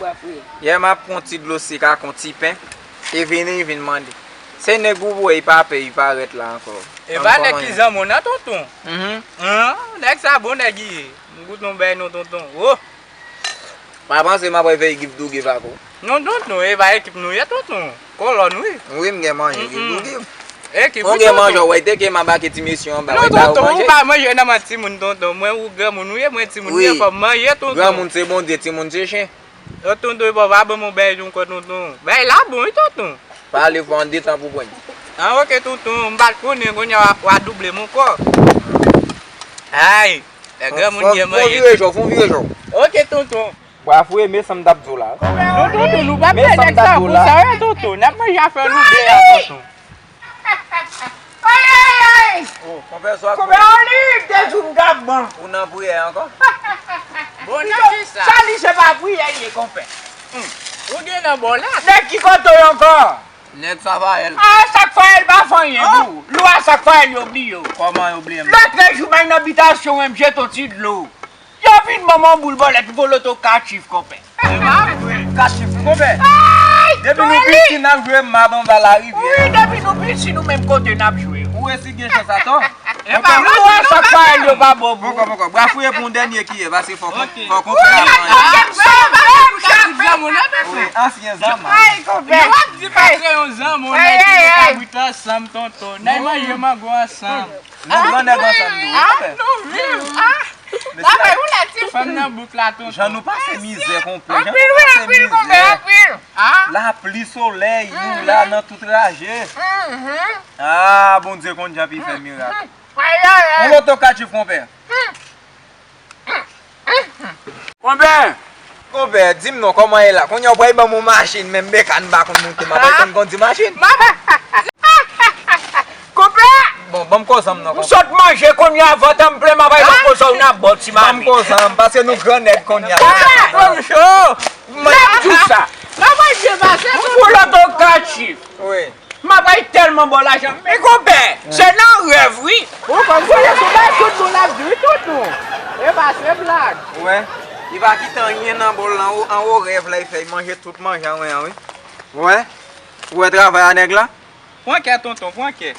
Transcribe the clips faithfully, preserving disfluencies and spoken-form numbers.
Bwa fre. Yè m ap pran ti dlo sik ak yon ti pen. E vini, vin mande. Se nèg ou voye pa pè, li parèt la ankò. E pa nèg ki zanmi w nan, tonton? Mhm. An, nèg sa bon nèg li ye. M goute yon bèy non, tonton. Oh! Pa panse m ap fè ekip Dougé ak ou. Non, tonton, e pa ekip nou ye, tonton. Kolòn, wi. Wi, m gen manje, ekip Dougé. Ekip, wi, tonton. Ou gen manje, w wè, te ke m abake ti mesye anba, w wè, ba yo manje. Non, tonton, ou pa manje nan men timoun, tonton. Mwen, ou granmoun, ou ye, mwen timoun, wi, fò m manje, tonton. Granmoun se Bondye, timoun se chen. Yo, tonton, e pa, pa ban m yon bèy ankò, tonton. Bèy la bon, wi, tonton. Pale fò an detan pou pran. An, oke, tonton, m pa t konnen, kounye a w a, w a double m ankò. Ay, lè granmoun gen manje. Fò, fò vire jò, fò vire jò. Oke, tonton. Bwa fre, men sa m t ap di w la. Non, tonton, nou pa pè nèg sa pou sa, wi, tonton. N ap manje afè nou de a, tonton. Ay, ay, ay! Oh, konpè, swa konpè, Olive, te di w m t ap bon. Ou nan priyè ankò? Bon, nan kisa? Sa li se pa priyè li ye, konpè. Hmm. Ou gen nan bò la. Nèg ki kote w ankò? Nèg Safayèl. Ah, Safayèl pa fè anyen pou ou. Lwa Safayèl yo bliye w. Kòman yo bliye m? Lòt jou m al nan bitasyon w, m jete yon ti dlo. Yo vin ban m yon boul bòlèt, m vole oto katchif, konpè. Se pa vre. Katchif, konpè. Ay, depi nou piti, n ap jwe mab anba larivyè. Wi, depi nou piti, nou menm kote n ap jwe. Ou resi gen chans atò. Konpè, nou wè sa k pa yo pa bon pou ou. Poko, poko. Bwa fre pou yon dènye kiyè, paske fò konpè, fò konpè a manyen. Wi, ansyen zanmi. Ay, konpè. Yo ap di pa se yon zanmi, nèg ki te kabrit ansanm, tonton. N al manje mango ansanm. Nou gran nèg ansanm tou, wi, konpè. Nou viv, ah. Mesye, fanm nan bouk la, tonton. Jan nou pase mizè, konpè. Jan nou pase mizè. Lapli, solèy, nou la nan tout raje. Ah, Bondye konn jan pou l fè mirak. Yon loto katchif, konpè. Konpè! Konpè, di m non, kòman ye la? Kounye a w pral ban m yon machin, menm bekàn m pa konn moute, m ap al konn kondi machin. Konpè! Bon, ban m koze m non, konpè. M sot manje kounye a, vant an plen, m ap al ban koze w nan bò ti mami. Ban m koze m, paske nou gran nèg kounye a. Konpè! Menm jou sa. M ap manje pase m pou loto katchif. Wi. M ap al tèlman ba w lajan. Men konpè, se nan rèv, wi. Ou konn voye sou bay tout moun ap di, wi, tonton. E pa se blag. Ou wè, li pa kite anyen nan bòl lan, anwo rèv la, li fè, li manje tout manje an, wi. Ou wè? Ou wè travay a nèg la? Pran kè, tonton, pran kè.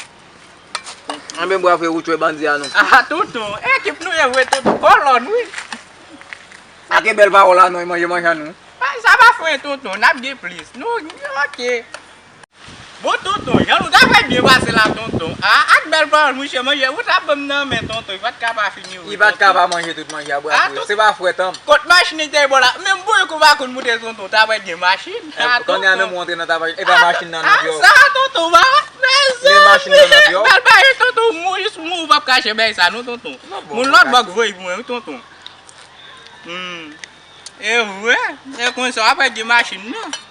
Anben, bwa fre, ou tchwe bandi a non. Ah, tonton, ekip nou ye vre, tonton. Kolòn, wi. Ak e bèl pawòl a non, e manje manje an nou. Sa pa fre, tonton, n ap gen plis. Nou, oke. Bon, tonton, jan nou ta fè byen pase la, tonton. Ah, ak bèl pawòl, mouche, manje, ou ta ban m nan men, tonton, li pa t ka pa fini, wi, tonton. Li pa t ka pa manje tout manje a, bwa fre. Se pa fre, tanm. Kot machin li te ye bò la, menm bourik ou pa konn moute, tonton, ta fè byen machin. Ah, tonton. Kounye a menm ou antre nan ta fè, e pa machin nan nan pye w. Ah, sa, tonton, ba, mezanmi. Bèl bagay, tonton, mou, jis mou, ou p ap kache bagay sa, non, tonton. Moun lòt bò k voye pou mwen, wi, tonton. Hmm. E vre, e konsa w ap pèdi machin nan.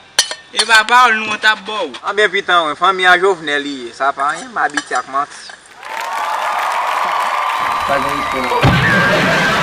E pa pawòl nou an t ap ba w. Anben pitan wi, fanmi a Jovenel li ye, sa pa anyen, m abitye ak manti. Pa gen istwa.